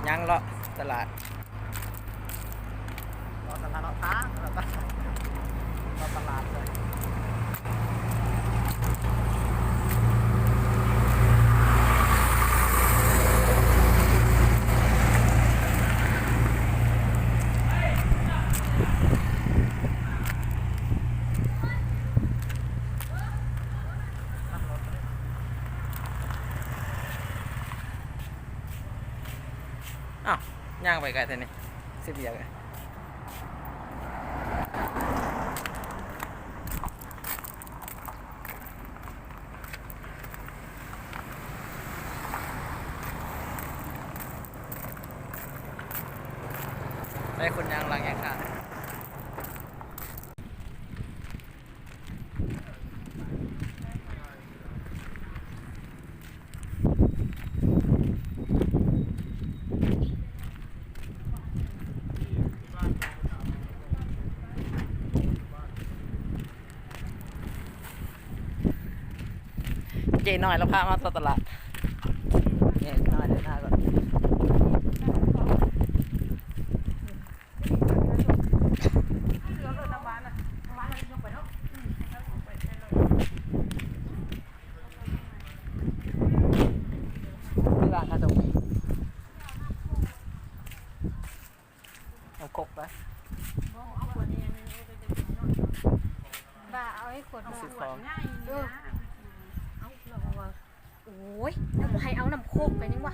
ຍ່າງເລາະຕະຫຼາດ ເລາະຕະຫຼາດ ເລາະທາງ ເລາະຕະຫຼາດ ເລາະຕະຫຼາດເລີຍ. ອ້າວ ຍ່າງໄປໄກແທ້ນີ້ ຊິບຽກ. ໄດ້ຄົນຍ່າງຫຼັງຍ່າງຂ້າງ. ເຈ້ນ້ອຍລາວພາມາເລາະຕະຫຼາດ ເຈ້ນ້ອຍເດີນທາງກ່ອນ. ເອົາຄົກໄປ ບໍ່ ເອົາຂວດນີ້ ບາເອົາໃຫ້ຂວດ ເອົາຂວດງ່າຍນີ້ນະ ເອີ ເອົາ ລາວວ່າ ໂອ້ຍ ລາວບໍ່ໃຫ້ເອົານ້ຳໂຄກໄປຍັງວະ.